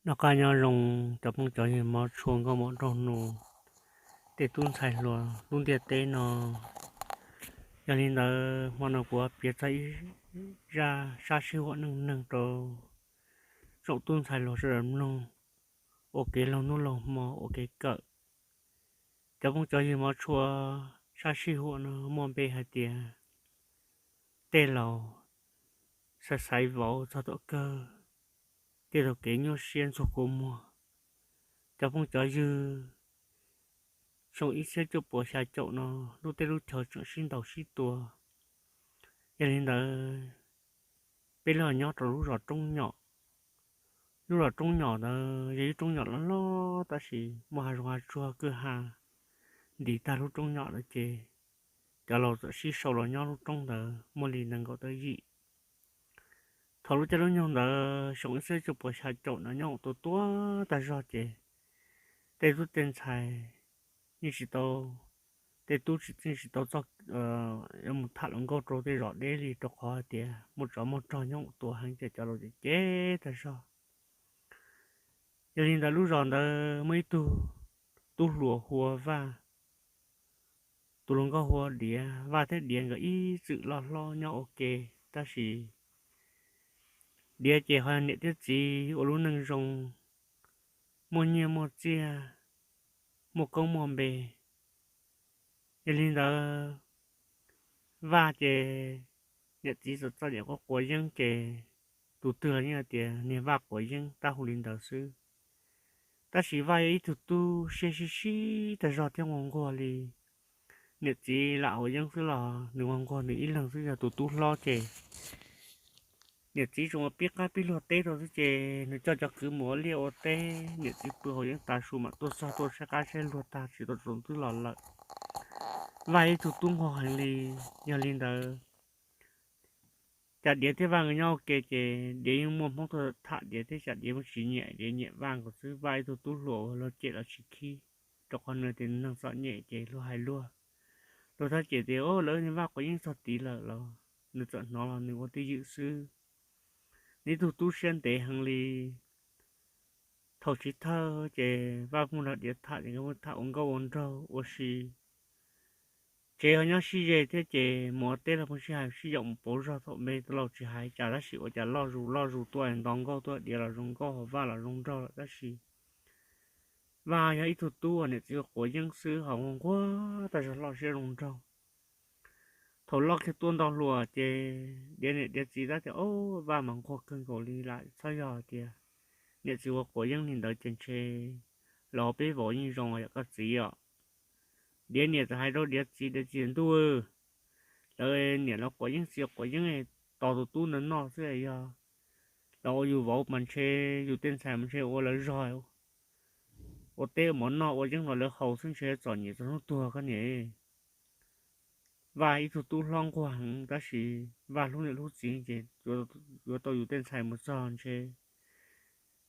Noj qab nyob zoo cov phooj cov ywg mov tshua nkauj muam nraug nus, tej tub ntxhais hluas lub ntiaj teb no. Yog li ntawd hmo no kuv piav txog ib zaj sab sij huam neej neeg rau tsoom tub ntxhais hluas sawv daws mloog ua kev laug hnub laug hmo ua kev kawm. Cov phooj cov ywg mov tshua, sab sij huam no muaj npe hais tias tej laus xaiv xaiv vauv txog tom kawg, tej tau kev nyuaj siab ntxuag kua muag. Cov phooj cov ywg, xyoo ib txhiab cuaj puas xya caum no lub teb lub chaw tseem sib ntaus sib tua. Yog li ntawd peb los nyob rau lub zos Roob Nyom. Lub zos Roob Nyom ntawd yog ib roob nyom loj loj tab sis muaj hav zoov hav tsuag kwj ha ntis tag lub roob nyom lawm ces cov laus txawm sib sau los nyob lub roob ntawd muaj li nees nkaum tawm yim. Thaum lub caij lub nyoog ntawd xyoo ib txhiab cuaj puas xya caum no nyob tua tuab tag zog ces tej tub tej ntxhais yeej tsis tau, tej tub tsis tau txoj mus tham hluas nkauj rau tej zos deb li rau qhov hais tias muaj tsov muaj rog nyob tua heev ces cov laus cem cem tag zog. Yog li ntawd lub zos ntawd muaj ib tug tub hluas hu ua Vaj, tus hluas nkauj hu ua Diav. Vaj thiab Diav nkawd ib txwm loj hlob nyob ua ke, tab sis Diav ces ho niam thiab txiv ua lub neej zoo, muaj nyiaj muaj txiaj, muaj koob muaj npe. Yog li ntawd Vaj ces niam txiv txawm txom nyem quav quav yeeb ces tus twg los yeej hais tias niag Vaj quav yeeb tab hu li ntawd xwb. Tab sis Vaj yog ib tug tub siab sib sib tag zog thiab nquag nquag li. Niam txiv lam quav yeeb xwb los nws nquag nquag nws ib leeg xwb, yog tus tub hlob ces niam txiv tsuas mus pib qab pib luag teb rau xwb ces nws coj cov kwv mus ua liaj ua teb, niam txiv pw haus yeeb tas su mam tuaj txog tuaj saib qab saib luag tag tsis tau tsaus ntuj los lawm. Vaj ib tug tub nquag heev li. Yog li ntawd cas Diav thiab Vaj nkawd nyob ua ke ces Diav yeej muaj Hmoob tuaj tham Diav thiab cas Diav muaj tsis nyiam, Diav nyiam Vaj nkaus xwb. Vaj ib tug tub hluas uas luag cem los tsis khib, rau qhov nws tias neeg txom nyem ces luag hais luag, luag tab cem tias lawv niag Vaj quav yeeb txog tid lawm los nws txawm hnov los nws ua twj ywm xwb. Nws ib tug tub siab ntev heev li. Thaum chiv thawj ces Vaj pheej nrog Diav tham ces nkawd pheej tham ua nkauj ua nraug ua si. Tsev ho nyob sib ze thiab ces mus ua teb los pheej sib hais sib yaum mus pauv zog thaum me, tus laus tsis hais cas tab sis ua cas loj zus loj zus tuaj nto nkauj tuaj, Diav los zoo nkauj ho Vaj los zoo nraug lawm tab sis Vaj yog ib tug tub uas niam txiv ua quav yeeb xwb ho nquag nquag tag zog loj siab zoo nraug. Thaum loj kiag tuaj nto hluas ces Diav niam Diav txiv tab tias, Vaj mas nquag kawg nkaus li lam txhob yog tias niam txiv ua quav yeeb li ntawd ces ntshe los ua peb vauv yeej zoo yom koj txiv os. Diav niam txawm hais rau Diav txiv, Diav txiv, ntuj, lawv niam los quav yeeb txiv quav yeeb tos tus tub ntawd noj xwb, yog los ua yus vauv mas ntshe yus tej ntxhais mas ntshe ua lawv zog, ua teb ua mov noj ua yeeb los lawv haus xwb, ntshe txom nyem txog hnub tuag koj niam. Vaj ib tug tub hlob nquag heev tab sis Vaj hlub niam hlub txiv ces yuav tau yus tej ntxhais mus txog ntshe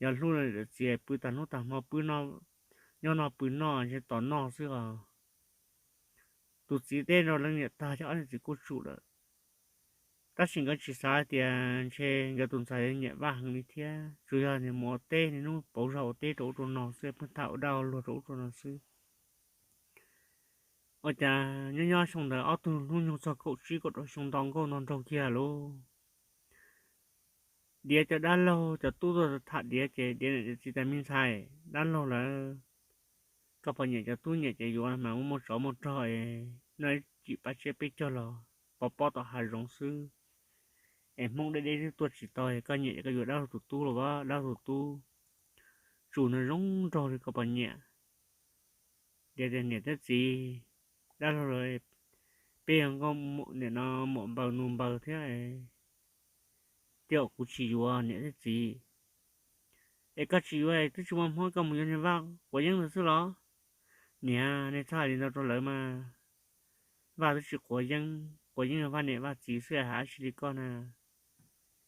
yog hlub niam txiv pw tag hnub tag hmo pw, nyob noj pw noj ntshe tos noj xwb os. Tus txiv teb rau leej niam tag ces ob niam txiv kuj tsum lawm. Tab sis nkawd tsis xav hais tias ntshe nkawd tus ntxhais nyiam Vaj heev li thiab, tsuas yog niag mus ua teb niaj hnub pauv zog ua teb rau ub rau no xwb, pheej tham ua dab ua luag rau ub rau no xwb. Ua cas nyob nyob xyoo ntawd ob tug hnub nyoog txog kaum tsib kaum rau xyoo nto nkauj nto nraug kiag lauj. Diav cov dab laug cov tub tuaj tham Diav ces Diav niam Diav txiv tias, me ntxhais, dab laug lawv, koj pom nyiam cov tub nyiam ces yuav mas, muaj muaj tsov muaj rog es noj ib cim paj tsiab peb caug los pov pob tom hav zoov xwb, es Hmoob deb deb twb tuaj tsis tau, koj nyiam ces koj yuav dab laug tus tub los as, dab laug tus tub tsum nws zoo nraug li koj pom nyiam. Diav tias, niam thiab txiv, dab laug lawv, peb yog nkauj muam, niam no muam npaws nus npaws thiab, tej zaum kuv tsis yuav niam thiab txiv. Es koj tsis yuav twb tsis muaj Hmoob, koj mus yuav niag Vaj quav yeeb ntawd xwb los? Niam, nej txhob hais li ntawd rau lawv mas. Vaj twb tsis quav yeeb, quav yeeb yog Vaj niam Vaj txiv xwb, hais dab tsi li koj na.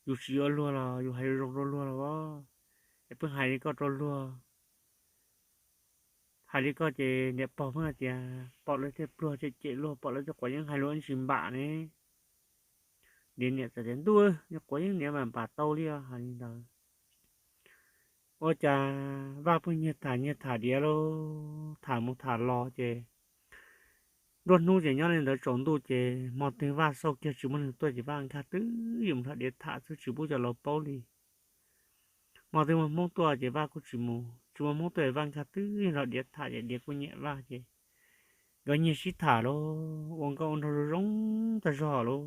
Yus tsis yuav luag los yus hais zoo zoo rau luag los as, es pheej hais li koj rau luag. Hais li koj ces niam pog pheej hais tias pom lawv tej pluag cem cem luag, pom lawv tej quav yeeb hais luag ib ntsis npam ne. Diav niam txawm tias, ntuj, niag quav yeeb niam mas npam tau li os, hais li ntawd. Ua cas Vaj pheej nyiag tham nyiag tham Diav lauj, tham mus tham los ces nruab hnub ces nyob li ntawd, tsaus ntuj ces hmo twg Vaj xauj kiag tsis muaj neeg tuaj ces Vaj nkag twj ywm mus nrog Diav tham xwb, tsis pub cov laus paub li. Hmo twg muaj Hmoob tuaj ces Vaj kuj tsis mus, tsis muaj Hmoob tuaj ces Vaj nkag twj ywm nrog Diav tham ces Diav kuj nyiam Vaj ces nkawd nyiag sib tham lauj, ua nkauj ua nraug zoo zoo tag zog lauj.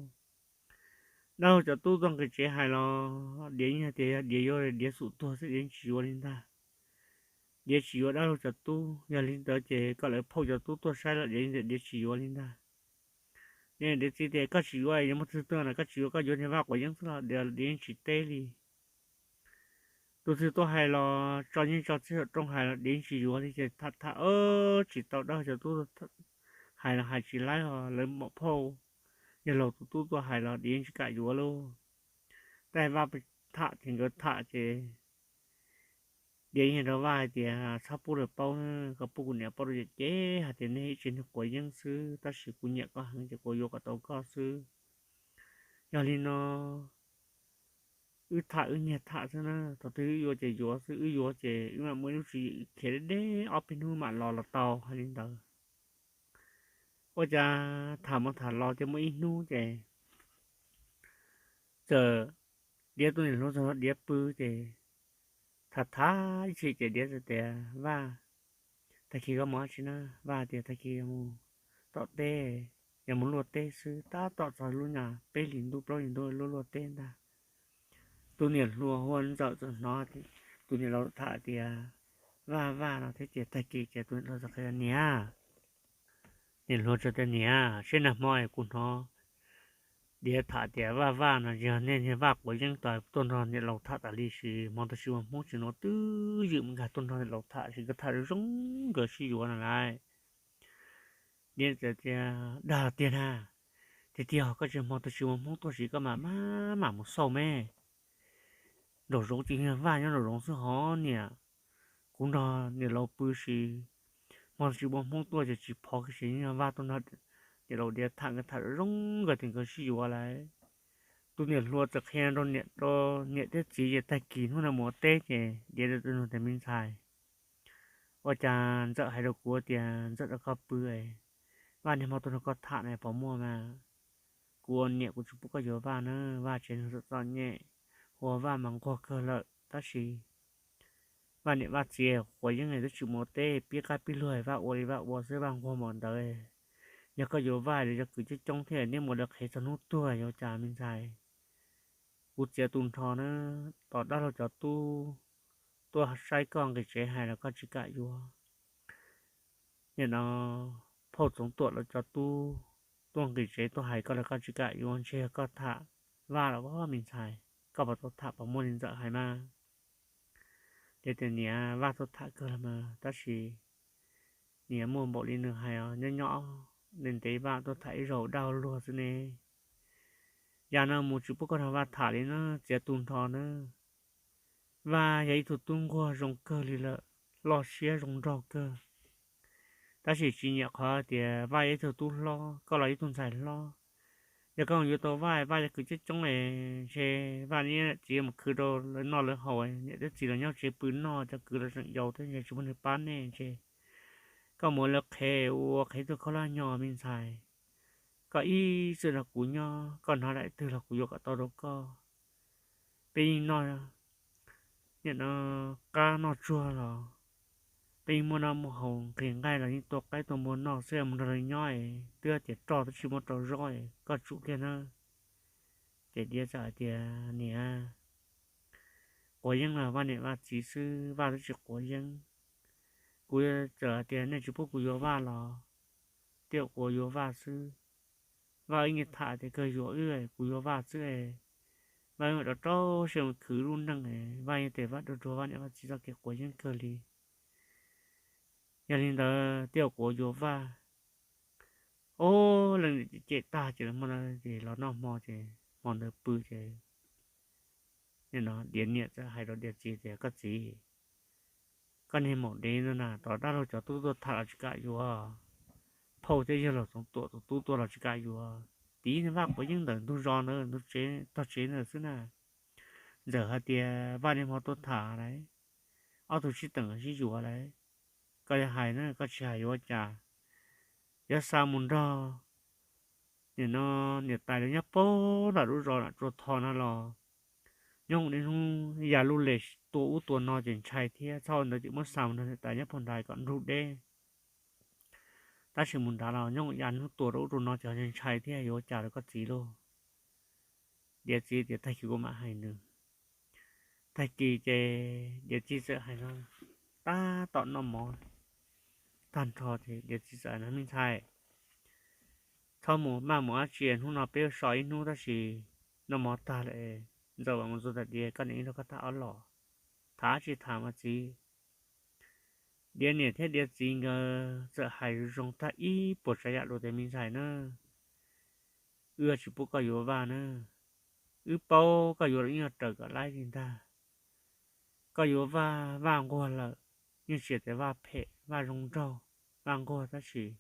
Dab laug cov tub tuaj nqis tsev hais los Diav yeej hais tias yog Diav yuav Diav xum tuag xwb, Diav yeej tsis yuav li ntag. Diav tsis yuav dab laug cov tub, yog li ntawd ces kom lawv phauj cov tub tuaj saib los Diav yeej tias Diav tsis yuav li ntag. Diav txiv tias koj tsis yuav, yuav muaj tus twg tuaj no koj tsis yuav, koj yuav niag Vaj quav yeeb xwb los Diav yeej tsis teb li. Tus twg tuaj hais los tso yeej tso txij saum rooj hais los Diav yeej tsis yuav li ces tham tham tsis tau, dab laug cov tub hais los hais tsis laib os, lawv mam phauj yawg laus tus tub tuaj hais los Diav yeej tsis kam yuav lauj. Tab Vaj tham ces nkawd tham ces Diav yeej rau Vaj hais tias txhob pub lawv paub na, koj pub kuv niam paub rau ces ces hais tias nej ib tsev neeg quav yeeb xwb, tab sis kuv nyiam koj heev ces kuv yuav kom tau koj xwb. Yog li no wb tham wb nyiag tham xwb na, thaum twg wb yuav ces yuav xwb, wb yuav ces wb mam muaj ib lub tswv yim khiav deb deb ob peb hnub mam los los tau, hais li ntawd. Ua cas tham mus tham los ces muaj ib hnub ces txawm Diav tus niam hluas txog Diav pw ces tham tham ib chim ces Diav txawm tias Vaj, tag kis koj mus dab tsi na? Vaj tias tag kis yuav mus tom teb, yuav mus luaj teb xwb, tab tom txog lub nyuag peb hlis ntuj plaub hlis ntuj luaj luaj teb ntag. Tus niam hluas hu ua Ntxawm txawm hnov tus niam laus tham tias Vaj Vaj no thiab ces tag kis ces tus niam laus txawm qhia niam, niam hluas txawm tias niam, seb nag hmo es kuv hnov Diav tham tias Vaj Vaj no yog nej niag Vaj quav yeeb tuaj nrog niam laus tham tas li, sis hmo tus tsis ua Hmoob tsis no twb ywm mus nkag tuaj nrog niam laus tham, sis nkawd tham zoo nkawd sib yuav no lauj. Diav txawm tias dag tiag na, tiag tiag koj tsis hmo tus tsis ua Hmoob tuaj sis koj mam mam mus xauj me. Nraum zoov ces yog Vaj nyob nraum zoov xwb hov niam. Kuv nrog niam laus pw sis hmo tus tsis ua Hmoob tuaj ces tsis phov kiag sis yog Vaj tuaj nrog niam laus Diav tham, nkawd tham zoo nkawd tias nkawd sib yuav lauj. Tus niam hluas txawm qhia rau niam thiab txiv ces tag kis hnub no mus ua teb ces Diav txawm nug tias me ntxhais, ua cas Ntxawm hais rau kuv tias Ntxawm rau koj pw, Vaj niaj hmo tuaj nrog koj tham na puas muaj mas? Kuv ua niam kuv tsis pub koj yuav Vaj na, Vaj tsev neeg txom txom nyem, ua Vaj mas nquag kawg lawm tab sis Vaj niam Vaj txiv quav yeeb twb tsis mus ua teb, pib qab pib luag Vaj ua li Vaj ua xwb, Vaj nquag npaum ntawd. Yog koj yuav Vaj los yog kwv coob coob thiab nej mus lawv qhev txog hnub tuag yuav cas me ntxhais? Kuv txiav tu nrho na, tos dab laug cov tub tuaj saib koj nqis tsev hais los koj tsis kam yuav. Nim no phauj Txoov Tuam lawv cov tub tuaj nqis tsev tuaj hais koj los koj tsis kam yuav, ntshe yog koj tham Vaj los me ntxhais, koj puas tau tham puas muaj li Ntxawm hais mas? Ces tias niam, Vaj tuaj tham kawg los mas tab sis niam, muaj npaum li nws hais os, nyob nyob ntev ntev Vaj tuaj tham ib zaug dab luag xwb ne. Yam no mus tsis pub koj nrog Vaj tham li na, txiav tu nrho na. Vaj yog ib tug tub nquag zoo kawg li lawm, loj siab zoo nraug kawg, tab sis tsis nyiam qhov tias Vaj yog ib tug tub hlob, koj los ib tug ntxhais hlob. Yog koj yuav tau Vaj, Vaj yog kwv coob coob es ntshe Vaj niam txiv mus khwv rau lawv noj lawv haus, niam thiab txiv los nyob tsev pw noj, cov kwv los tseem yau thiab ntshe tsis muaj neeg pab nej ntshe. Koj mus ua lawv qhev ua qhev tuaj khaub hlab nyo me ntxhais. Koj ib txwm nrog kuv nyob, koj hnov daim twg los kuv yuav kom tau rau koj. Peb yeej noj, nim no qab noj tsuag los peb yeej muaj noj muaj haus, nqhis nqaij los yeej tua qaib tua npua noj xwb, mus nrog lawv nyob es twb tias roj twb tsis muaj rau zaub es koj tsum kiag na. Ces Diav txawm hais tias niam, quav yeeb los Vaj niam Vaj txiv xwb, Vaj twb tsis quav yeeb. Kuv txawm hais tias nej tsis pub kuv yuav Vaj los tej zaum kuv yuav Vaj xwb. Vaj wb nyiag tham tias kawg yuav wb, kuv yuav Vaj xwb. Vaj wb mam rau rau siab mus khwv lub neej, Vaj yeej tes Vaj rau rau Vaj niam Vaj txiv txoj kev quav yeeb kawg li. Yog li ntawd tej zaum kuv yuav Vaj. Ob leeg cem tag ces hmo no ces los noj hmo ces hmo ntawd pw ces nim no Diav niam txawm hais rau Diav txiv tias koj txiv, koj niag maum dev no na, tos dab laug cov tub tuaj tham los tsis kam yuav, phauj thiab yawg laus Txoov Tuam tus tub tuaj los tsis kam yuav, tiv niag Vaj quav yeeb ntawm ntug zos ntawd ntug tsev tog tsev ntawd xwb na. Ntxawm hais tias Vaj niaj hmo tuaj tham lauj, ob tug sib teem sib yuav lawm. Koj yog hais na, koj tsis hais yuav ua cas? Yuav xa mus nrog nim no niam tais lawv nyob puag nram lub zos nram Tsua Tho no los nyob niaj hnub ya lub les tua ub tua no ces ntshai thiab. Txhob ua ntawd ces muab xa mus nrog niam tais nyob puag nrad kom nrug deb. Tab sis mus nrad los nyob ya hnub tua rau ub rau no ces ho ntshai thiab, yuav ua cas rau koj txiv lauj? Diav txiv tias tag kis kuv mam hais nws. Tag kis ces Diav txiv txawm hais no, tab tom noj mov tag nrho ces Diav txiv txawm hais no, me ntxhais, txhob mus maj mus dab tsi, hnub no peb so ib hnub tab sis noj mov tag lawm, ntxawm mam mus txog tom Diav, koj niam ib nrog koj tham ob los. Tham dab tsi tham mas txiv? Diav niam thiab Diav txiv nkawd txawm hais zoo tag ib puas tsav yam lus tias, me ntxhais na, wb yuav tsis pub koj yuav Vaj na. Wb paub koj yuav los yeej yog raws kom laib li ntag. Koj yuav Vaj, Vaj nquag lawm, yeej tsis tias Vaj phem, Vaj zoo nraug, Vaj nquag tab sis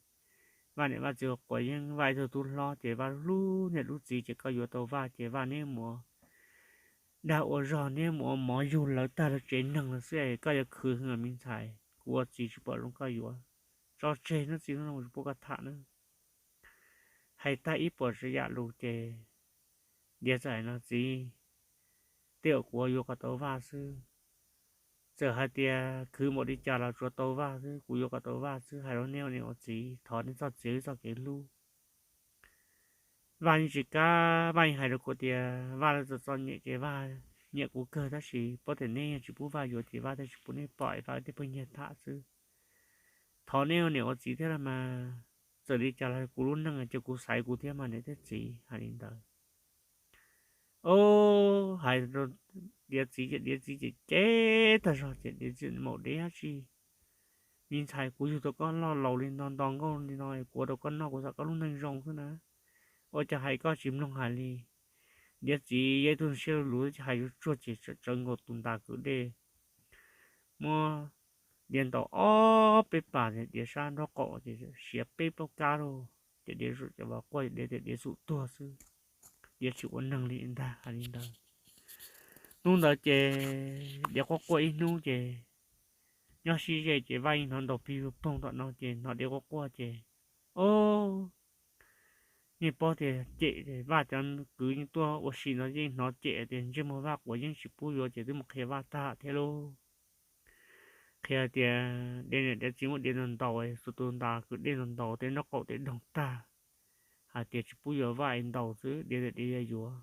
Vaj niam Vaj txiv ua quav yeeb, Vaj ib tug tub hlob ces Vaj hlub niam hlub txiv ces koj yuav tau Vaj ces Vaj neb mus dag ua zog, neb mus ua mov yug lawv tag lawv tsev neeg lawm xwb es koj yuav khwv heev me ntxhais, kuv ua txiv tsis pom zoo koj yuav. Tso tseg hnub txiv hnub no tsis pub koj tham na. Hais tag ib puas tsav yam lus ces Diav txawm hais no, txiv, tej zaum kuv yuav kom tau Vaj xwb. Txawm hais tias khwv npaum li cas los tsuav tau Vaj xwb, kuv yuav kom tau Vaj xwb. Hais rau nej ua niam ua txiv, thov nej txoj txiv txoj kev hlub. Vaj yeej tsis kam, Vaj yeej hais rau kuv tias Vaj lawv txom txom nyem ces Vaj nyiam kuv kawg tab sis paub tias neb yog tsis pub Vaj yuav ces Vaj thiaj tsis pub neb pom es Vaj thiaj pheej nyiag tham xwb. Thov neb ua niam ua txiv thiab los mas, txawm li cas los kuv lub neej ces kuv xaiv kuv thiab mas niam thiab txiv, hais li ntawd. Ob, hais rau Diav txiv ces Diav txiv ces cem tag zog ces Diav txiv maum dev dab tsi, me ntxhais, kuv yug tau koj loj laus li no, nto nkauj li no, kuv ua rau koj noj kuv xam koj lub neej zoo xwb na. Ua cas hais koj tsis mloog hais li? Diav txiv yog ib tug siab luv luv, hais yuav tsuag ces tsawv nkaus tus ntas kwv dej, muab Diav ntaus ob peb pas, Diav sab nraub qaum ces siav peb plaub kab lauj. Ces Diav zuj zus ces Vaj quaj, Diav tias Diav xum tuag xwb, Diav tsis ua neeg li ntag, hais li ntawd. Hnub ntawd ces Diav quaj quaj ib hnub ces nyob sib ze ces Vaj yeej hnov ntaus plig poog tom no ces hnov Diav quaj quaj ces, ob, yeej paub tias cem, Vaj cov kwv yeej tuaj ua si no yeej hnov cem tias ntsej muag Vaj quav yeeb tsis pub yuav ces twb mus qhia Vaj tag thiab lauj. Qhia tias Diav niam Diav txiv muab Diav ntaus ntaus, xuas tus ntas kwv dej ntaus ntaus tej nraub qaum tej doog tag, hais tias tsis pub yuav Vaj es ntaus xwb, Diav tias Diav yuav yuav.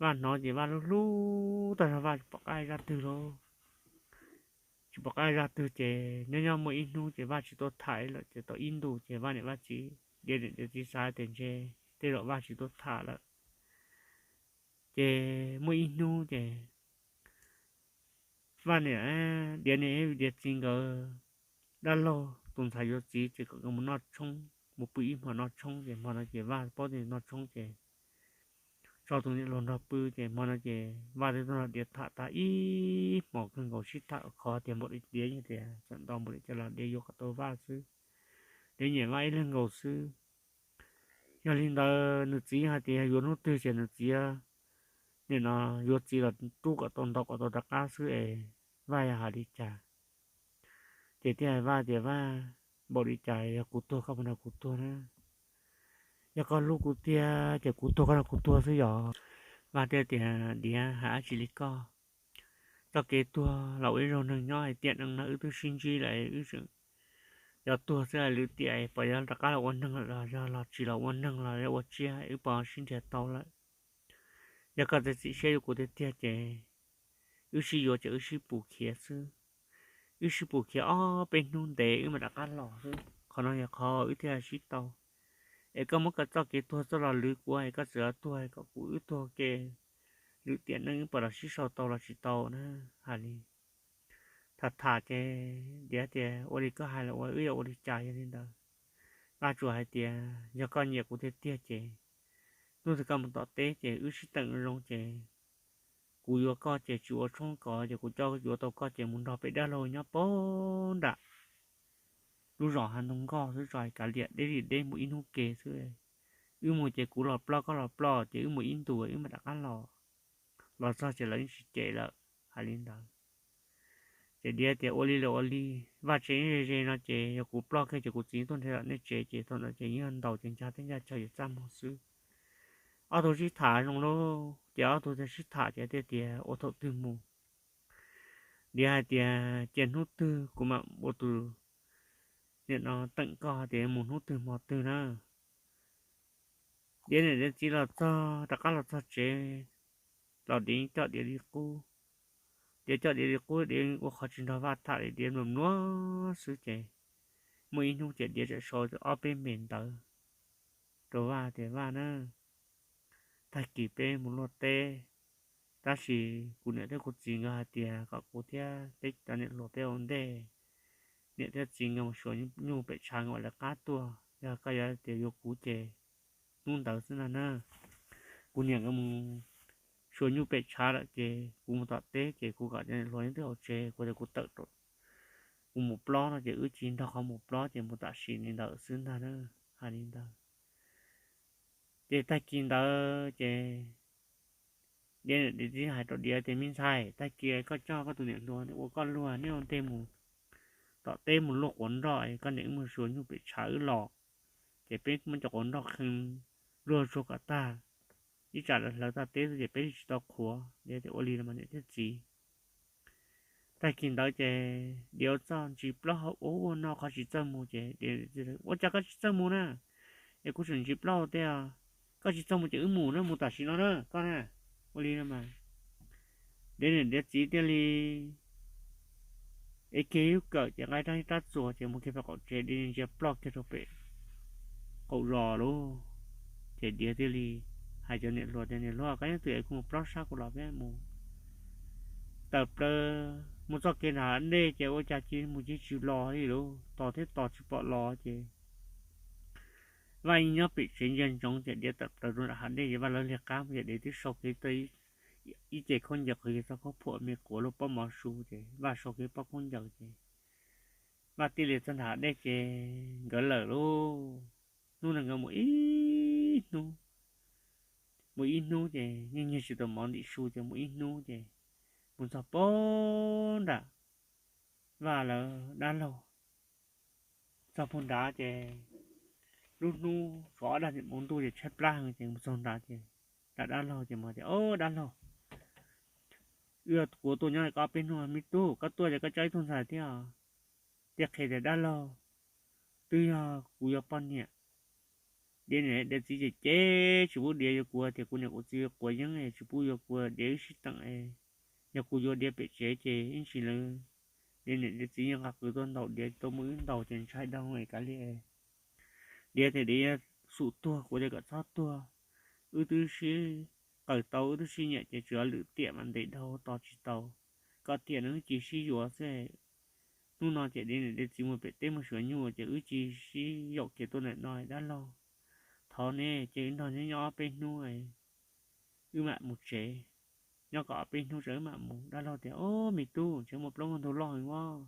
Vaj hnov ces Vaj hlub hlub tag zog, Vaj tsis pom qab zaj twg lauj. Tsis pom qab zaj twg ces nyob nyob muaj ib hnub ces Vaj tsis tuaj tham lawm ces tau ib ntus ces Vaj niam Vaj txiv, Diav niam Diav txiv xav tias ntshe tej zaum Vaj tsis tuaj tham lawm. Ces muaj ib hnub ces Vaj niam, Diav niam Diav txiv nkawd dab laug tus ntxhais yuav txiv ces kom nkawd mus noj tshoob, mus pw ib hmos noj tshoob ces hmo no ces Vaj paub tias noj tshoob ces tso tus niam laus nrog pw ces hmo no ces Vaj thiaj tuaj nrog Diav tham tag ib hmos kawg nkaus sib tham khov tias npaum li Diav yeej tias txawm nto npaum li cas los Diav yuav kom tau Vaj xwb, Diav nyiam Vaj ib leeg nkaus xwb. Yog li ntawd nws txiv hais tias yog yuav hnub twg ces nws txiv nim no yuav txiv los rub kom tau ntau kom tau rov qab xwb es Vaj yog hais li cas. Ces thiaj hais Vaj tias Vaj, npaum li cas yog kuv tuag koj puas nrog kuv tuag na? Yog koj hlub kuv tiag ces kuv tuag koj nrog kuv tuag xwb yog? Vaj thiaj tias Diav, hais dab tsi li koj? Txoj kev tuag los ua ib zaug neeg nyob hais tiam neej no wb twb sib ntsib lawm, wb tseem yuav tuag xwb, lwm tiam puas yuav rov qab los ua neeg lawm los yog los tsis los ua neeg los yuav ua tsiaj wb puas sib nrhiav tau lawm? Yog koj txiav txim siab yuav kuv tiag tiag ces wb sib yuav ces wb sib pus khiav xwb. Wb sib pus khiav ob peb hnub ntev wb mam rov qab los xwb. Qhov no yog qhov wb thiaj sib tau. Es koj muab koj txoj kev tuag txoj los lwv kuv es koj txawm tuag kom kuv wb tuag ke, lwm tiam neej wb puas los sib sau tau los tsis tau na? Hais li, tham tham ces Diav tias ua li koj hais los ua, wb yuav ua li cas yog li ntawd? Vaj tsuas hais tias yog koj nyiam kuv tiag tiag ces hnub twg koj mus tom teb ces wb sib teem zoo ces kuv yuav koj ces tsis ua tshoob kos ces kuv coj yuav tau koj ces mus nrog peb dab laug nyob puag nram lub zos hav ntoo nkoj xwb, tso kav liam deb li deb mus ib hnub ke xwb. Wb mus ces kuv los ploj koj los ploj ces wb mus ib ntus wb mam rov qab los. Los txog ces lawv yeej tsis cem lawm. Hais li ntawd Ces Diav tias, Ua li los ua li, vaj tsev ze ze no ces yog kuv ploj kiag ces kuv txiv tuaj nrhiav tom nej tsev ces thaum ntawd ces yeej yog ntaus ces ncaj teb ncaj chaw yuav txaj muag xwb. Ob tug sib tham zoo lauj, ces ob tug thiaj sib tham ces thiaj tias ua thaum twg mus. Diav hais tias, Cia hnub twg kuv mam ua tus niam no teem koj tias mus hnub twg hmo twg na. Diav niam Diav txiv los txog, rov qab los txog tsev, los Diav coj Diav li qub. Diav coj Diav li qub, Diav ua qhov tsis nrog Vaj tham li, Diav mluas mluas xwb ces muaj ib hnub ces Diav txawm sau ob peb me ntawv rau Vaj tias, Vaj na, tag kis peb mus luaj teb, tab sis kuv niam thiab kuv txiv nkawd hais tias kom kuv thiab peb cov niam hluas peb ua ntej, niam thiab txiv nkawd mus xyuas nyuj pem tshav nkawd mam lawv qab tuaj. Yog koj yuav tias yuav kuv ces hnub ntawd xwb ntag na. Kuv niam nkawd mus xyuas nyuj pem tshav lawm ces kuv mus tom teb ces kuv kom cov niam hluas nyob twb hauv tsev, kuv tias kuv tawm, kuv mus plob no ces wb cia li nrog qhov mus plob ces mus tam sim li ntawd xwb ntag na. Hais li ntawd ces tag kis ntawd ces Diav niam Diav txiv hais rau Diav tias, Me ntxhais, tag kis koj coj koj tus niam hluas ua koj luag, neb ua ntej mus tom teb mus luaj quav nroj, koj niam wb mus xyuas nyuj pem tshav wb los, ces peb muab cov quav nroj qhee luaj tsuag kom tag, ib tsam lawv hlawv tag teb xwb ces peb tsis tau qhuav. Diav tias, Ua li los mas niam thiab txiv. Tag kis ntawd ces Diav ua txuj ntsis plaub hau ua ua no qhov tsis txawj mus ces Diav, Ua cas koj tsis txawj mus na? Es kuv tseem ntsis plaub hau thiab. Koj tsis txawj mus ces wb mus na, mus tam sim no na koj na. Ua li no mas Diav niam Diav txiv thiaj li ev kiag ib lub kawm ces nqa rab ib rab txuas ces mus kiag pem qaum tsev, Diav ntsia ploj kiag rau pem qaum zos lauj. Ces Diav thiaj li hais cov niam hluas tias, Niam hluas, koj nyob twj ywm es kuv mus plob sab kuv los peb mus. Tawm plaws mus txoj kev nram hav dej ces ua cas cia mus cia tsis los li lauj, tos thiab tos tsis pom los ces Vaj yeej nyob pem tsev ntsia ntsoov ces Diav tawm plaws rau nram hav dej ces Vaj lawv liag qab mus ces Diav twb sau kiag ib ce khaub ncaws qhwv kiag txoj khaub phuam me quav lub pob mov su ces Vaj sau kiag pob khaub ncaws ces Vaj tij li txog nram hav dej ces nkawd lawm lauj. Hnub ntawd nkawd mus ib hnub, mus ib hnub ces yeej nyiag tsis tau mov ntim su ces mus ib hnub ces mus txog puag nram Vaj lawv dab laug. Txog puag nrad ces lub hnub tshuav ob dag ntawm hmo ntuj ces tshaib plab heev ces mus txog nrad ces nram dab laug ces mus tias, Au dab laug, wb kuv tuaj nyob koj ob peb hnub, me tub, koj tuaj ces koj coj ib tug ntxhais thiab. Thiaj qhia tias, Dab laug, twb yog kuv yuav poj niam. Diav niam Diav txiv ces cem tsis pub Diav yuav kuv tias kuv niam kuv txiv quav yeeb es tsis pub yuav kuv, Diav wb sib teem es yog kuv yuav Diav pem tsev ces ib ntsis lawv, Diav niam Diav txiv yeej nqa qws tuaj ntaus Diav, tuaj muab wb ntaus ces ntshai dhau es kav liam. Diav tias Diav xum tuag, kuv tias kom txhob tuag, wb twb sib qawm tau, wb twb sib nyiam ces tsuas yog lwm tiam mas ntes dhau tos tsis tau, kom tiam no wb cia sib yuav xwb. Hnub no ces Diav niam Diav txiv mus pem teb mus xyuas nyuj ces wb cia sib yaum kiag tuaj ntawm no dab laug. Thov neb cia wb nrog nyob nyob ob peb hnub, wb mam mus tsev. Nyob kom ob peb hnub tso wb mam mus. Dab laug tias, Au me tub, tseem muaj plaub muaj ntug loj heev as.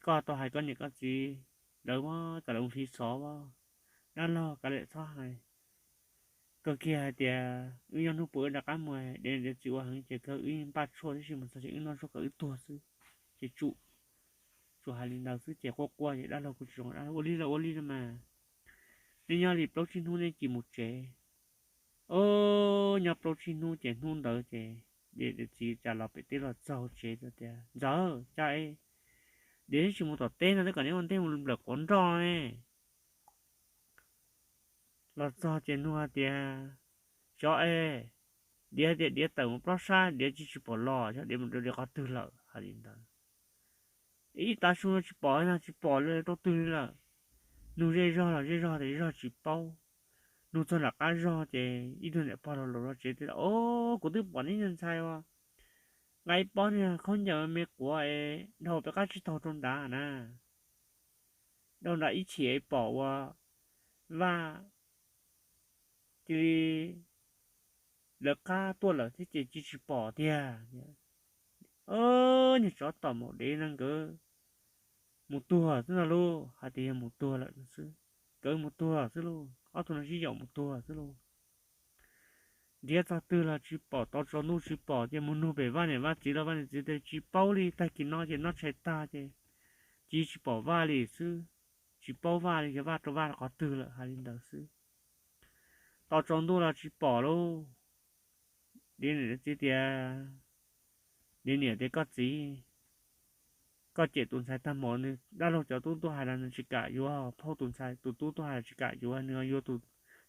Koj tau hais koj niam koj txiv lawv as, kom lawv mus hliv xov as. Dab laug, kav liam txhob hais. Kawg kiag hais tias wb nyob hnub puas wb rov qab mus, Diav niam Diav txiv ua heev ces kawg wb npaj tshuaj tib si mus txog ces wb noj tshuaj kom wb tuag xwb. Ces tsum, tsum hais li ntawd xwb ces quaj quaj ces dab laug kuj tsis zoo, dab laug, Ua li los ua li los mas, nej nyob li plaub tsib hnub nej cia mus tsev. Au, nyob plaub tsib hnub ces hnub ntawd ces Diav niam Diav txiv cas los pem teb los txog tsev tias, Ntxawm, cas es Diav tsis mus tom teb no, twb kom neb ua ntej mus nplawm quav nroj ne. Los txog ces nug hais tias, Xyov es, Diav tias Diav tawm mus plob sab, Diav tsis tsis pom los, xyov Diav mus rau Diav qhov twg lawm, hais li ntawd. Ib tav su no tsis pom no, tsis pom li rau twg li lawm. Nug zej zog los zej zog tias zej zog tsis paub. Nug txog nram qab zog ces ib tug niam pog laus laus zog tsev tias, Au, kuv twb pom neb niag ntxhais uas nqa ib pob niag khaub ncaws me quav es dhau pem qab tsib taug rau nrad na. Dhau nrad ib chim pom ua Vaj cia li lawv qab tuaj lawm thiab ces cia tsis pom tiag. Niag tsov tom maum dev no nkawd mus tuag xwb no lauj, hais tias yog mus tuag lawm no xwb, nkawd mus tuag xwb lauj, ob tug no sib yaum mus tuag xwb lauj. Nrhiav txog twg los tsis pom, tos tsaus ntuj tsis pom, ces mus nug pem Vaj niam Vaj txiv los Vaj niam txiv tias tsis paub li, tag kis no ces noj tshais tag ces cia tsis pom Vaj li xwb, tsis paub Vaj li, yog Vaj rau Vaj qhov twg lawm, hais li ntawd xwb. Tos tsaus ntuj los tsis pom lauj. Diav niam txiv tias, Diav niam tias, Koj txiv, koj cem tus ntxhais tag npaum, nws dab laug cov tub tuaj hais los nws tsis kam yuav, phauj tus ntxhais tus tub tuaj hais los tsis kam yuav, nws yuav tus,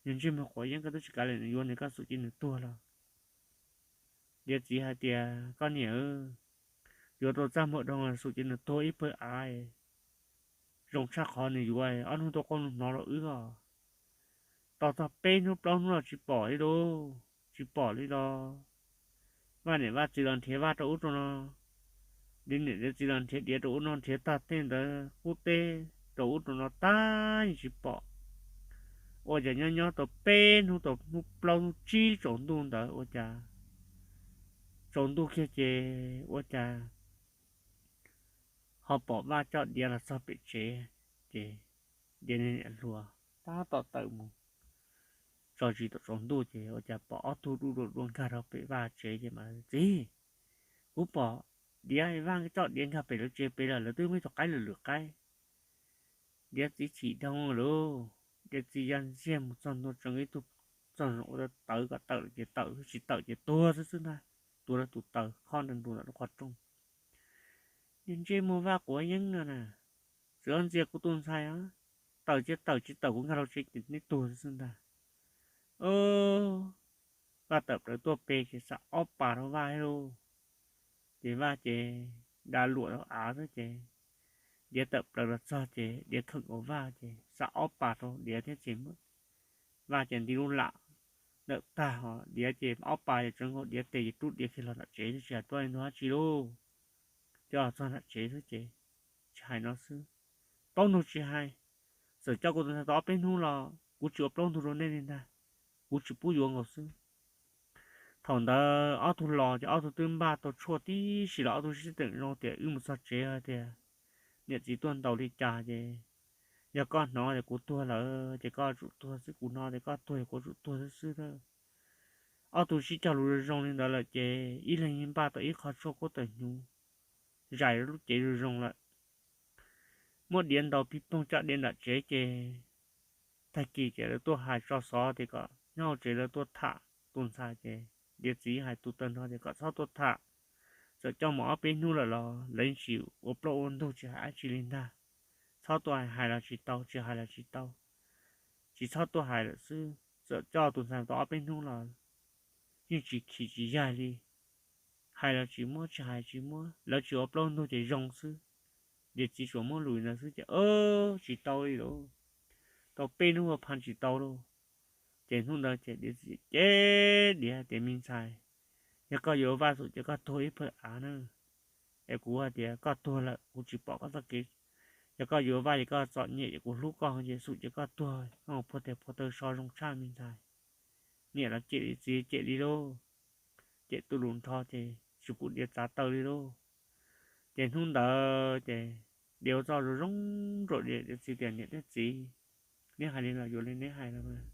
nws ntsej muag quav yeeb, koj twb tsis kam li nws yuav, nws koj xum cia nws tuag los? Diav txiv hais tias, Koj niam, yuav tau txaj muag dhau, xum cia nws tuag ib pawg av, zoo tshaj qhov nws yuav, ob hnub tuaj qauj nus hnov los wb os. Tos txog peb hnub plaub hnub los tsis pom li lauj, tsis pom li los. Vaj niam Vaj txiv los nrhiav Vaj rau ub rau no, Diav niam Diav txiv los nrhiav Diav rau ub no, nrhiav tag tej ntawd qub teb rau ub rau no tag yeej tsis pom. Ua cas nyob nyob tau peb hnub, tau hnub plaub hnub tsib tsaus ntuj ntawd ua cas, tsaus ntuj kiag ces ua cas ho pom Vaj coj Diav los txog pem tsev, ces Diav niam hluas tab tom tawm mus tso zis tom tsaus ntuj ces ua cas pom ob tug dub dua dua nkag rau pem Vaj tsev ces mas, Txiv, kuv pom Diav, Vaj coj Diav nkag pem lawv tsev pem lawm, lawv twb muaj ib tug qaib lwm lwm qaib. Diav txiv chim dhau lauj, Diav txiv ya ntxiag mus txog ntua tsees ib tug txog zoo ua tawv kom tawm los ces tawm, tsis tawm ces tuag xwb xwb ntag. Tuag lawv tus taws khob nrag nrug ntawm lub qhov rooj. Niag ntsej muag Vaj quav yeeb no na, txawm ntxias kuv tus ntxhais os, tawm cia tawm, tsis tawm kuv nkag rau tsev ces neb tuag xwb ntag. Vaj tawm plaws tuaj pem ces xa ob pas rau Vaj lauj. Ces Vaj ces da luam rau av xwb ces Diav tawm plaws los txog ces Diav khawm nkaus Vaj ces xa ob pas rau Diav thiab ces Vaj ces nti lub lam ntawm tag ho Diav ces ob pas ces tsawv nkaus Diav tes ces rub Diav kiag los nram tsev xwb tsis hais tuaj li ntug dab tsi lauj. Coj txog nram tsev xwb ces tsis hais no xwb, plaub ntug tsis hais, txawm coj kuv tus ntxhais tau ob peb hnub los kuv tsis ua plaub ntug rau nej li ntag, kuv tsis pub yuav nkaus xwb. Thaum ntawd ob tug los ces ob tug twb npaj tau tshuaj tib si los ob tug sib teem zoo tias wb mus txog tsev hais tias niam txiv tuaj ntaus li cas ces yog koj hnov tias kuv tuag lawm ces koj tsum tuag xwb, kuv hnov tias koj tuag ces kuv tsum tuag xwb xwb. Ob tug sib cog lus zoo zoo li ntawd lawm ces ib leeg npaj tau ib qho tshuaj kub tawm hnyuv zais lub cev zoo zoo lawm. Muab Diav ntaus pig poog coj Diav nram tsev ces tag kis ces lawv tuaj hais tso xov tias kom nyob hauv tsev lawv tuaj tham tus ntxhais ces Diav txiv hais tus tawg nrho tias kom txhob tuaj tham, txawm coj mus ob peb hnub lawm los lawv yeej tsis ua plaub ua ntug tsis hais dab tsi li ntag. Txhob tuaj hais, hais los tsis tau, tsis hais los tsis tau, tsis txhob tuaj hais lawm xwb. Txawm coj tus ntxhais tau ob peb hnub los yeej tsis khim tsis yaig li, hais los tsis muab, tsis hais tsis muab, lawv tsis ua plaub ntug ces zoo xwb. Diav txiv tsuas muab lus ntawd xwb ces tsis tau li lauj. Tau peb hnub ua pha tsis tau lauj. Ces hnub ntawd ces Diav txiv cem Diav tias me ntxhais, yog koj yuav Vaj xum ces koj tuag ib pawg av na. Es kuv hais tias koj tuag lawm kuv tsis pom koj txoj kev. Yog koj yuav Vaj ces koj txom nyem ces kuv hlub koj ces xum ces koj tuag, koj puag tes puag taw so zoo tshaj me ntxhais. Niam los cem li txiv cem li lauj, cem tu lus nrho ces tsis pub Diav txav taw li lauj. Ces hnub ntawd ces Diav ua txuj zoo zoo rau Diav txiv tias niam thiab txiv, neb hais li los yuav li neb hais los mas,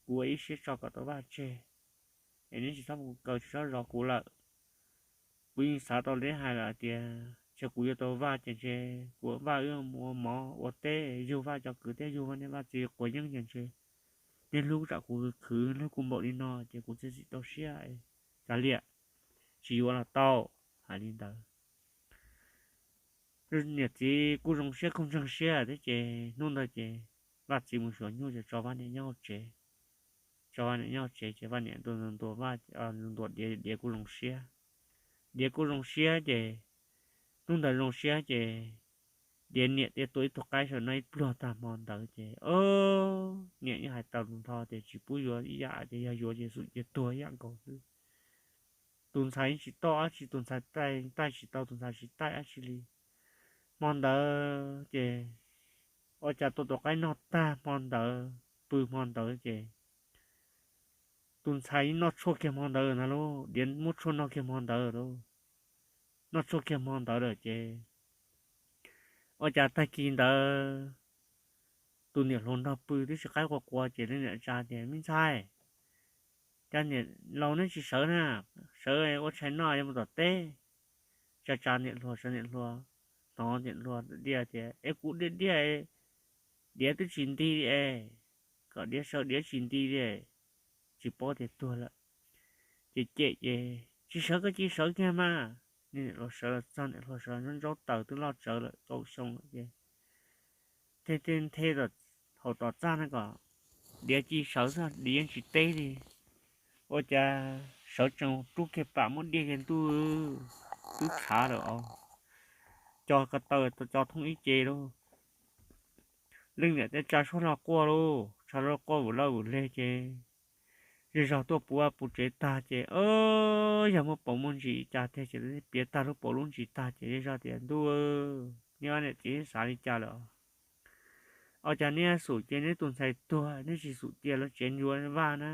kuv ua ib siab tso kom tau Vaj tseg, es neb tsis txhob mus kaw tsis txhob zov kuv lawm. Kuv yeej xav tau neb hais lawm hais tias ntshe kuv yuav tau Vaj ces ntshe kuv Vaj wb mus ua mov ua teb yug Vaj cov kwv tij yug Vaj niam Vaj txiv quav yeeb ces ntshe neb hlub tsam kuv khwv hlub kuv npaum li no ces kuv thiaj tsis tau siab. Kav liam, tsis yuav los tau. Hais li ntawd, niam txiv kuj zoo siab kuj ntseeg siab thiab ces hnub ntawd ces Vaj txiv mus xyuas nyuj ces tso Vaj niam nyob hauv tsev. Tso Vaj niam nyob hauv tsev ces Vaj niam ntuas ntuas Vaj, ntuas Diav, Diav kuj zoo siab. Diav kuj zoo siab ces hnub ntawd zoo siab ces Diav niam thiaj tua ib tug qaib saum no ib pluag tag hmo ntawd ces niam yeej hais tau lus nrho tias tsis pub yuav ib yam ces yog yuav ces xum ces tuag ib yam nkaus xwb. Tus ntxhais yeej tsis tau dab tsi, tus ntxhais taij taij tsis tau, tus ntxhais tsis taij dab tsi li. Hmo ntawd ces ua cas tua tus qaib noj tag hmo ntawd, pw hmo ntawd ces tus ntxhais noj tshuaj kiag hmo ntawd na lauj, Diav muab tshuaj noj kiag hmo ntawd lauj. Noj tshuaj kiag hmo ntawd lawm ces ua cas tag kis ntawd tus niam hluas nrog pw twb tsis qaib qua qua ces leej niam tsa tias me ntxhais, Cas niam laus neb tsis sawv na? Sawv ua tshais noj yuav mus tom teb. Tsa tsa niam hluas, sawv niam hluas, hnov niam hluas diaj tias, Es kuv diaj diaj, diav twb tsis nti li es, kom diav sawv diav tsis nti li, tsis paub tias tuag lawm. Ces cem ces, Tsis sawv koj cia sawv kiag mas. Niam laus sawv los txog, niam hluas sawv los ntsaub ntsaub taws twb loj tsawv lawm, kaum xyoo lawm ces, Tej tej nthe hauv tom txaj no kom diav cia sawv xwb, diav yeej tsis teb li. Ua cas sawv tsees rub kiag pam muab diaj kiag ntuj, twb tshav lawm os. Co ko taw co thoob ib ce lauj. Leej niam thiaj tsa suab hlo quaj lauj, tsa suab quaj vwm lawj vwm leg ces zej zog tuaj puv vaj puv tsev tag ces, yog muaj paus muaj ntsis cas tiag ces piav tag lub paus lub ntsis tag ces zej zog tias, Ntuj, neb ob niam txiv xav li cas lawm? Ua cas neb xum cia neb tus ntxhais tuag, neb tsis xum cia lawv tsev ntsuav Vaj na?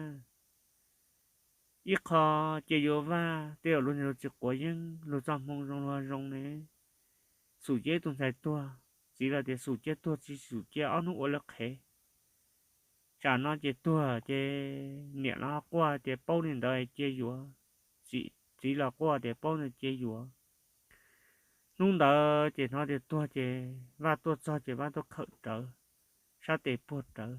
Ib qho cia yuav Vaj, tej zaum luag niag luag txiv quav yeeb, luag txoj hmoo zoo luag zoo ne. Xum cia ib tus ntxhais tuag, txiv los tias xum cia tuag tsis xum cia ob hnub ua lawv qhev. Tsam no ces tuag ces niam los quaj tias paub li ntawd cia yuav, txiv los quaj tias paub ntawd cia yuav. Hnub ntawd ces hnov tias tuag ces Vaj tuaj txog ces Vaj tuaj khawm rawv, sab tes puag rawv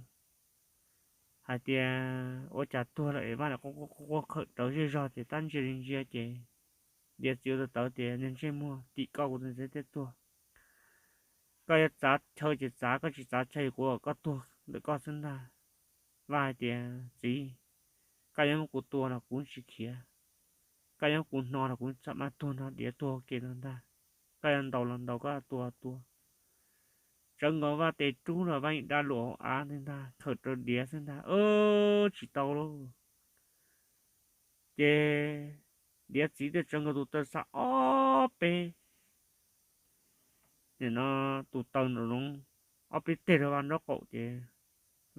hais tias, Ua cas tuag lawm es? Vaj lam quaj quaj khawm rawv zej zog ces tab ntsia li ntsia ces Diav txiv ua tau tawv tias, Niag ntsej muag, tim koj kuv tus ntxhais thiaj tuag. Koj yuav txav chaw ces txav, koj tsis txav chaw kuv kom koj tuag ntawm koj xwb ntag. Vaj hais tias, Txiv, koj yuav muab kuv tua los kuv tsis khiav, koj yuav muab kuv hno los kuv txam maj tuag nrog Diav tuag ua ke no ntag. Koj yuav ntaus los ntaus, koj tua tua. Tsawv nkaus Vaj tes rub los Vaj yeej dab luam hauv av ntag, khawm rau Diav xwb ntag, tsis tau lauj. Ces Diav txiv thiaj tsawv nkaus tus taw xa ob peb, nim no tus taw nraum zoov, ob peb teg rau Vaj nraub qaum ces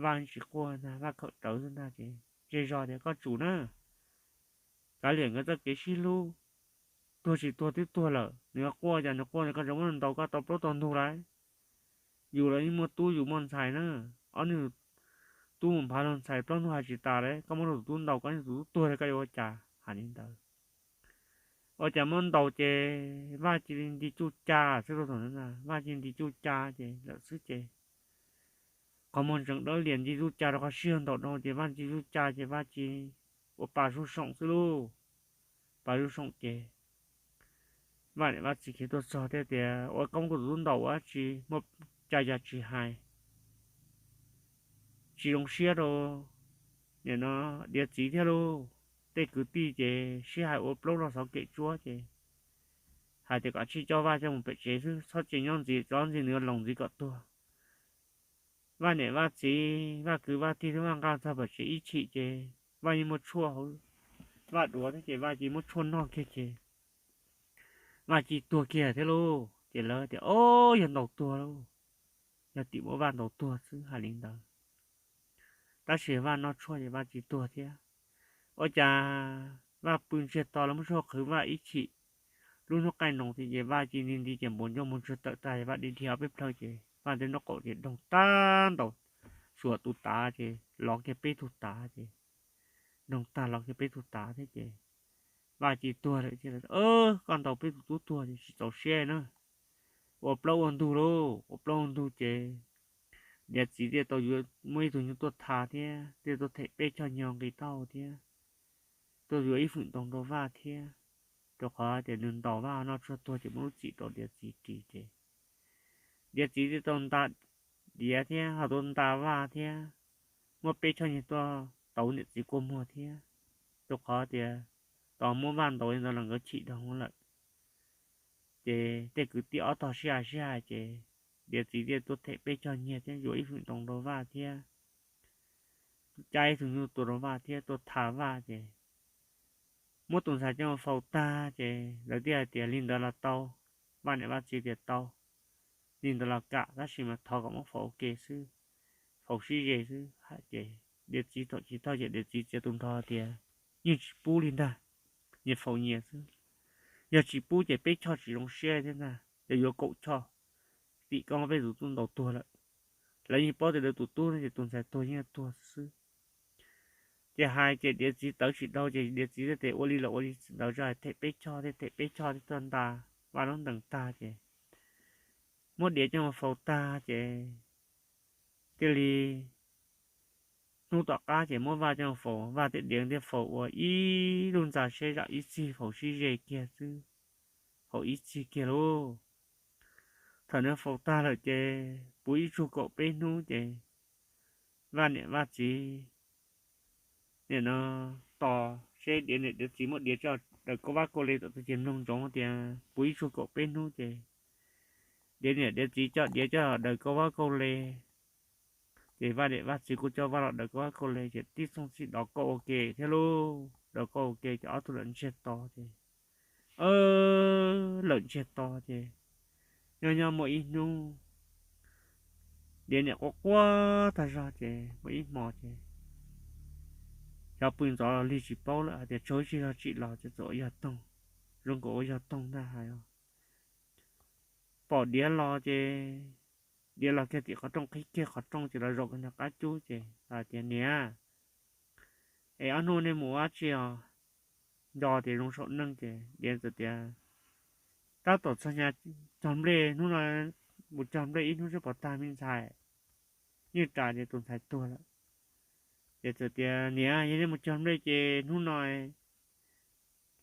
Vaj tsis quaj ntag, Vaj khawm rawv xwb ntag ces zej zog tias, Koj tsum na. Kav liam nkawd txoj kev sib hlub, tuag tsis tuag twb tuag lawm, nws yuav quaj cas nws quaj, koj tseem muab nws ntaus koj tau plaub tau ntug lauj. Yus los yeej muaj tub yus muaj ntxhais na, ob hnub tub mus nphav luag ntxhais plaub ntug hais tsis tas lauj, koj muab luag tus tub ntaus koj tus tub tuag li koj yuav ua cas? Hais li ntawd. Ua cas muab ntaus ces Vaj cia li nti cuj ca xwb lauj. Thaum ntawd Vaj cia li nti cuj ca ces lawm xwb ces qhov muag ntseev dawb lias nti cuj ca rau qhov sij hawm ntaus no ces Vaj nti cuj ca ces Vaj cia li ua pa zuj soom xwb lauj. Pa zuj soom ces Vaj niam Vaj txiv khiav tuaj txog thiaj tias, Ua koj muab kuv tus tub ntaus ua dab tsi, muaj cai cas tsis hais, tsis zoo siab rau nim no Diav txiv thiab lauj. Tej kwv tij ces sib hais ua plaub los xov kem tsuab ces hais tias kom tsij coj Vaj coj mus pem tsev xwb, txhob tseem nyob ntxiv, tso ntxiv nws yuav loos ntxiv kom tuag. Vaj niam Vaj txiv, Vaj kwv Vaj tij thiab Vaj nqa txog pem tsev ib chim ces Vaj yeej muaj tshuaj hauv Vaj duav thiab ces Vaj cia li muab tshuaj noj kiag ces Vaj cia li tuag kiag thiab lauj. Ces lawv tias, Ob, yog ntaus tuag lauj, yog tim muab Vaj ntaus tuag xwb, hais li ntawd. Tab sis Vaj noj tshuaj ces Vaj tsis tuag thiab. Ua cas Vaj pw ntsiag to los muab tshuaj qhwv Vaj ib chim, lub hnub qaij noos tias ces Vaj cia li nti nti ces npuas ncauj mus ntsuag tawm tag, Vaj dhia dhia ob peb plhaw ces Vaj tej nraub qaum ces doog tag ntaus, suam tus tav ces lov kiag peb tug tav ces doog tag lov kiag peb tug tav thiab ces Vaj cia li tuag lawm. Koj ntaus peb tus tub tuag ces tsis txaus siab na. Ua plaub ua ntug lauj, ua plaub ua ntug ces Diav txiv thiaj tau yuav muaj ib tug nyuj tuaj tha thiab thiaj tuaj them peb choj nyuag nqi taub hau thiab tuaj yuav ib fwm ntoo rau Vaj thiab, rau qhov tias nws ntaus Vaj noj tshuaj tuag ces muab lub txim rau Diav txiv ris ces Diav txiv thiaj tau nta Diav thiab ho tuaj nta Vaj thiab muab peb choj nyuag tuaj tauv niam txiv kua muag thiab, rau qhov tias tau muab Vaj ntaus li ntawd los nkawd chim dhau lawm. Ces tej kwv tij ob tog sib hais sib hais ces Diav txiv thiaj tuaj them peb choj nyiaj thiab yuav ib fwm ntoo rau Vaj thiab, cab ib tug nyuj tuaj rau Vaj thiab tuaj tha Vaj ces muab tus ntxhais coj mus faus tag ces lawv thiaj hais tias li ntawd los tau. Vaj niam Vaj txiv tias tau, li ntawd los kam, tab sis mas thov kom muab faus ua ke xwb, faus sib ze xwb. Hais ces Diav txiv thaum chiv thawj ces Diav txiv txiav tus nrho tias yeej tsis pub li ntag, nyias faus nyias xwb. Yog tsis pub ces peb choj tsis zoo siab thiab ntag, yog yuav kaum choj, tim koj muab peb tus tub ntaus tuag lawm. Lawv yeej paub tias lawv tus tub no ces tus ntxhais tuag yeej tuag xwb. Ces hais ces Diav txiv tawv tsis dhau ces Diav txiv thiaj tias ua li los ua li ntawd tso, them peb choj thiab, them peb choj thiab tag nrho, Vaj lub ntees tag ces muab Diav coj mus faus tag ces thiaj li hnub tom qab ces muab Vaj coj mus faus, Vaj thiab Diav thiaj faus ua ib lub ntxa seb zam ib txhis faus sib ze kiag xwb, faus ib txhis kiag lauj. Thaum nws faus tag lawm ces puv ib tsug kaum peb hnub ces Vaj niam Vaj txiv nim no tos seb Diav niam Diav txiv muab Diav coj daws kauj vab kauj le tom tag ces mloog ntsoov tias puv ib tsug kaum peb hnub ces Diav niam Diav txiv coj Diav coj daws kauj vab kauj le. Ces Vaj niam Vaj txiv kuj coj Vaj los daws kauj vab kauj le ces tib txhooj txhij dov kauj ua ke thiab lauj, dov kauj ua ke ces ob tug lawm ntsiag to ces lawm ntsiag to ces nyob nyob muaj ib hnub Diav niam quaj quaj tag zog ces muaj ib hmo ces cov pw ntxov los lig tsis paub lawm hais tias tsaug ib tsig zog tsim los ces txawm ua yog toog, zoo nkaus ua yog toog ntag hais os. Pom Diav los ces Diav los kiag tim qhov rooj, qhib kiag qhov rooj ces los zaum kiag nram qab cub ces hais tias niam, es ob hnub nej mus ua dab tsi os? Nco tias zoo saum neej ces Diav txawm tias tab tom txog hnyav cog nplej, hnub no mus cog nplej ib hnub seb puas tag me ntxhais. Yeej ras tias tus ntxhais tuag lawm. Ces txawm tias niam, yog nej mus cog nplej ces hnub no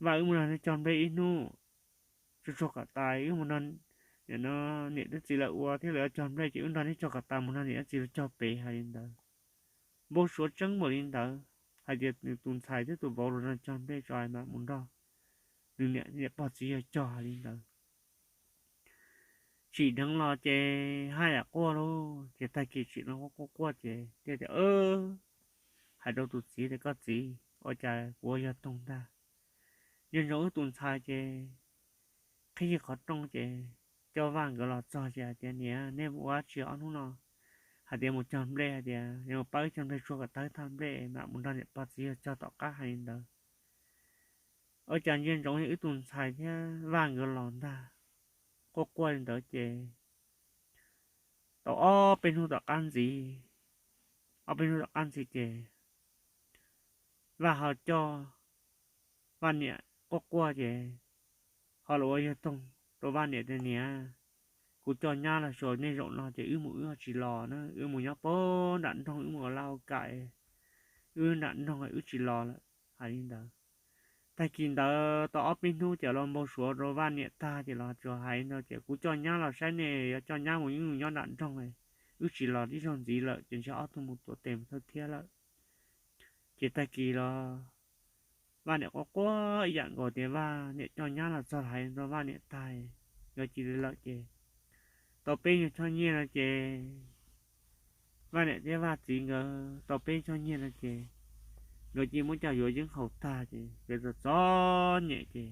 Vaj wb mus nrog nej cog nplej ib hnub, tsuag tsuag kom tas wb mus nrog niam thiab txiv lawv ua thiab lawv cog nplej ces wb nrog neb cog kom tas mus nrog niam thiab txiv lawv cog pem hais li ntawd. Npau suav tseeb npaum li ntawd hais tias nws tus ntxhais thiab tus vauv los nrog cog nplej tso mas mus nrog nws niam pog txiv yawg cog hais li ntawd. Tsim dheev los ces haj yam quaj lauj, ces tag kis tsim dheev quaj quaj quaj ces thiaj tias hais rau tus txiv tias koj txiv, ua cas kuv ua yog toog ntag. Nco ntsoov wb tus ntxhais ces qhib kiag qhov rooj ces coj Vaj nkawd los txog ces hais tias niam, nej ua dab tsi ob hnub no? Hais tias mus cog nplej, hais tias yuav pab wb cog nplej tsuag kom tag thaj nplej mam mus nrog niam pog txiv yawg cog tom qab hais li ntawd. Ua cas ntsia ntsoov wb tus ntxhais thiab Vaj nkawd los ntag, quaj quaj li ntawd ces tau ob peb hnub tom qab ntxiv, ob peb hnub tom qab ntxiv ces Vaj ho coj Vaj niam quaj quaj ces ho los ua yog toog rau Vaj niam tias niam, kuv coj nyab los xyuas nej zaum no ces wb mus wb ho tsis los na, wb mus nyob pem nram nroog wb mus ua laj ua kam, wb nram nroog wb tsis los lawm hais li ntawd. Tag kis ntawd tau ob peb hnub ces los npau suav rau Vaj niam tag ces los tsuas hais no tias kuv coj nyab los saib nej, yog coj nyab mus wb mus nyob nram nroog, wb tsis los ib zaug ntxiv lawm ces ntshe ob tug mus tuav tes mus thawj thiab lawm. Ces tag kis los Vaj niam quaj quaj ib yam nkaus tias Vaj niam coj nyab los txog hais rau Vaj niam tag, nkawd cia li lawm ces tau peb nyuag choj nyiaj no ces Vaj niam thiab Vaj txiv nkawd tau peb choj nyiaj no ces nkawd cia li muab coj yuav yeeb haus tag ces nkawd txom txom nyem ces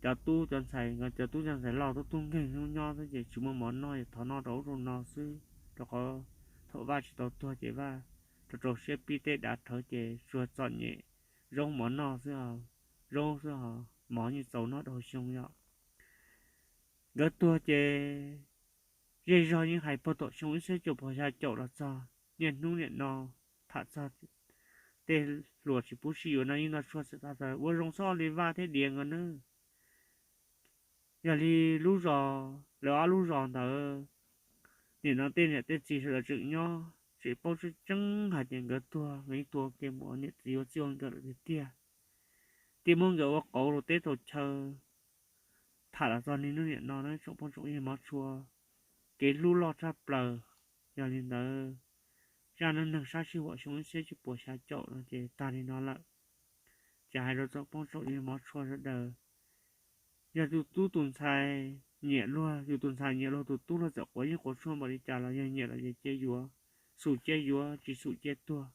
cov tub cov ntxhais, nkawd cov tub cov ntxhais loj tub tub nkeeg hnub nyob xwb ces tsis muaj mov noj, thov noj rau ub rau no xwb, rau qhov thaum Vaj tsis tau tuag ces Vaj rau rau siab pib tej dav rhawv ces tsuas txom nyem zaub mov noj xwb, zaub xwb os, mov yeej txaus noj dhau xyoo yom. Nkawd tuag ces zej zog yeej hais puag tom xyoo ib txhiab cuaj puas xya caum los txog niaj hnub niam no, tham txog tej hluas tsis pub sib yuav no yeej noj tshuaj txawm tas tas ua zoo txhob li Vaj thiab Diav nkawd nawb. Yog li lub zos, lawv ob lub zos ntawd, nim no tej niam tej txiv sawv daws tseem nyob tseem paub tseeb tseeb hais tias nkawd tuag, nkawd yeej tuag ke mus ua niam txiv ua txij ua nkawm lawm tiag tiag. Thiaj muab nkawd ua qauv rau teb rau chaw. Tham los txog niaj hnub niam no na tsoom phooj tsoom ywg mov tshua, kev hlub loj tshaj plaws. Yog li ntawd, zaj neej neeg sab sij huam xyoo ib txhiab cuaj puas xya caum no ces tag li no lawm. Ces hais rau tsoom phooj tsoom ywg mov tshua sawv daws, yog tus tub tus ntxhais nyiam luag, yus tus ntxhais nyiam luag tus tub luag txawm quav yeeb quav tshuaj npaum li cas los yog nyiam los yog cia yuav, xum cia yuav tsis xum cia tuag.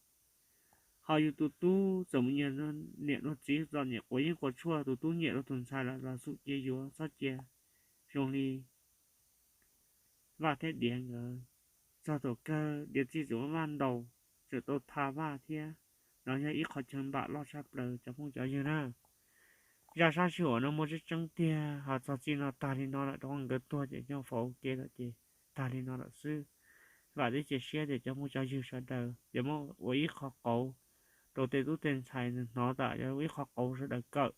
Ho yus tus tub txawm mus nyiam niam luag txiv txom nyem quav yeeb quav tshuaj, tus tub nyiam luag tus ntxhais lawm los xum cia yuav txhob cia. Zoo li Vaj thiab Diav nkawd, txog thaum kawg Diav txiv txawm muab Vaj ntaus, txawm tau tha Vaj thiab. No yog ib qho chaw npam loj tshaj plaws cov phooj cov ywg na. Zaj sab sij huam no muaj tseeb tseeb tiag, ho txog txij no tag li no lawm rau qhov nkawd tuag ces coj faus ua ke lawm ces tag li no lawm xwb. Vam thiab cia siab tias cov phooj cov ywg sawv daws yuav muab ua ib qho qauv rau tej tub tej ntxhais hnov tas yog ib qho qauv sawv daws kawm,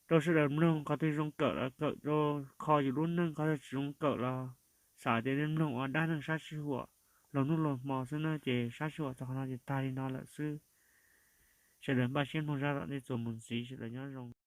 rau sawv daws mloog qhov twg zoo kawm los kawm, rau kho yus lub neej qhov twg tsis zoo kawm los xav tias nej mloog ua dab neeg sab sij huam, luag hnub luag hmo xwb na. Ces sab sij huam txog qhov no ces tag li no lawm xwb. Sawv daws npaj siab mloog zaj tom ntej txuas mus ntxiv, sawv daws nyob zoo.